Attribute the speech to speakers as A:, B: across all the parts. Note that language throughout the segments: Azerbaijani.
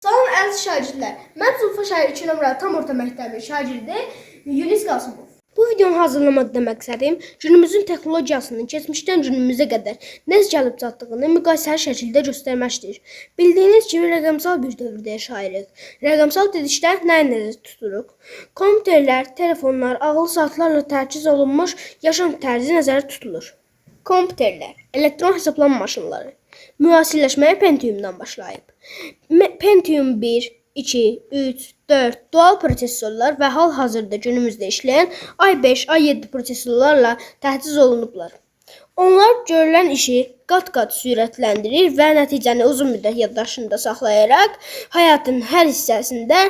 A: Salam əziz şagirdlər. Mən Zulfa şəhər 2 nömrəli tam orta məktəbin şagirdi Yunis Qasımov. Bu videonu hazırlamaqda məqsədim günümüzün texnologiyasının keçmişdən günümüzə qədər necə gəlib çatdığını müqayisəli şəkildə göstərməkdir. Bildiyiniz kimi rəqəmsal bir dövrdə yaşayırıq. Rəqəmsal dedikdə nəyi nəzərdə tuturuq? Kompüterlər, telefonlar, ağıllı saatlarla təchiz olunmuş yaşam tərzi nəzərdə tutulur. Kompüterlər, elektron hesablama maşınları müasirləşməyə Pentium-dan başlayıb. Pentium 1, 2, 3, 4 dual prosesorlar və hal-hazırda günümüzdə işləyən i5, i7 prosesorlarla təchiz olunublar. Onlar görülən işi qat-qat sürətləndirir və nəticəni uzun müddət yaddaşında saxlayaraq həyatın hər hissəsində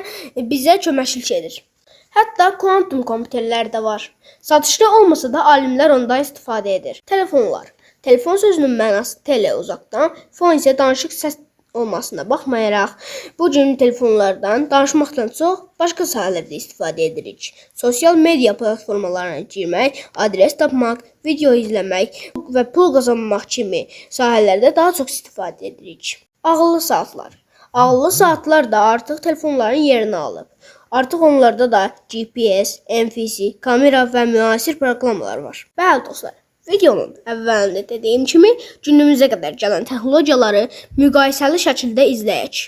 A: bizə köməklik edir. Hətta kuantum kompüterlər də var. Satışda olmasa da alimlər ondan istifadə edir. Telefonlar. Telefon sözünün mənası tele uzaqdan, fon isə danışıq səs olmasına baxmayaraq, bu gün telefonlardan danışmaqdan çox başqa sahələrdə istifadə edirik. Sosial media platformalarına girmək, adres tapmaq, video izləmək və pul qazanmaq kimi sahələrdə daha çox istifadə edirik. Ağıllı saatlar. Ağıllı saatlar da artıq telefonların yerini alıb. Artıq onlarda da GPS, NFC, kamera və müasir proqramlar var. Bəli dostlar, videonun əvvəlində dediyim kimi günümüzə qədər gələn texnologiyaları müqayisəli şəkildə izləyək.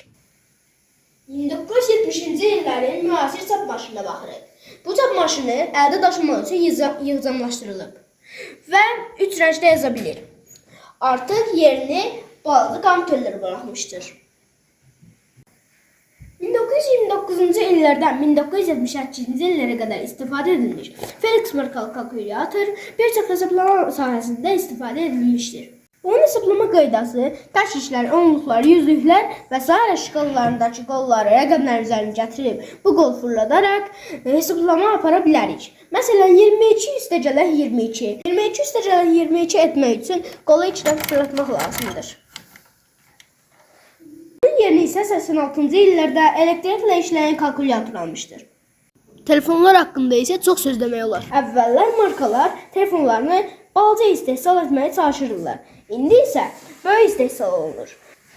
A: 1970-ci illərin müasir çap maşınına baxırıq. Bu çap maşını əldə daşımaq üçün yığcamlaşdırılıb və üç rəngdə yaza bilir. Artıq yerini balaca kompüterlər buraxmışdır. 1929-cu illərdən 1978-ci illərə qədər istifadə edilmiş Felix markalı kalkulyator bir çox hesablama sahəsində istifadə edilmişdir. Onun hesablama qaydası təşkillər, onluqlar, yüzlüklər və sair şkallarındakı qolları rəqəmlər üzərinə gətirib bu qol fırladaraq hesablama apara bilərik. Məsələn 22 üstəgələk 22. 22 üstəgələk 22 etmək üçün qolu 2 dəfə fırlatmaq lazımdır. Bunun yerini isə 86-cı illərdə elektriklə işləyən kalkulyator almışdır. Telefonlar haqqında isə çox söz demək olar. Əvvəllər markalar telefonlarını balaca istehsal etməyə çalışırdılar. İndi isə böyük istehsal olunur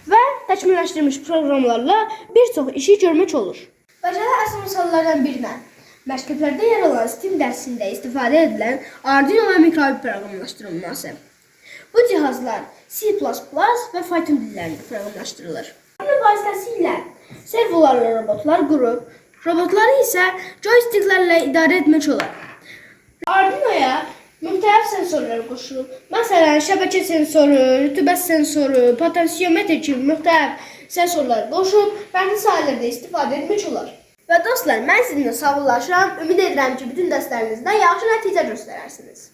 A: və təkmilləşdirilmiş proqramlarla bir çox işi görmək olur. Və gələk əsas misallardan birinə. Məktəblərdə yer alan STEAM dərsində istifadə edilən Arduino və mikrobit proqramlaşdırılması. Bu cihazlar C++ və Python dillərində proqramlaşdırılır. Bunun vasitəsilə servolarla robotlar qurub, robotları isə joysticklərlə idarə etmək olar. Arduino'ya müxtəlif sensorlar qoşulub. Məsələn, şəbəkə sensoru, rütubət sensoru, potensiometr kimi müxtəlif sensorlar qoşulub, fərqli sahələrdə istifadə etmək olar. Və dostlar, mən sizinlə sağollaşıram. Ümid edirəm ki, bütün dərslərinizdə yaxşı nəticə göstərərsiniz.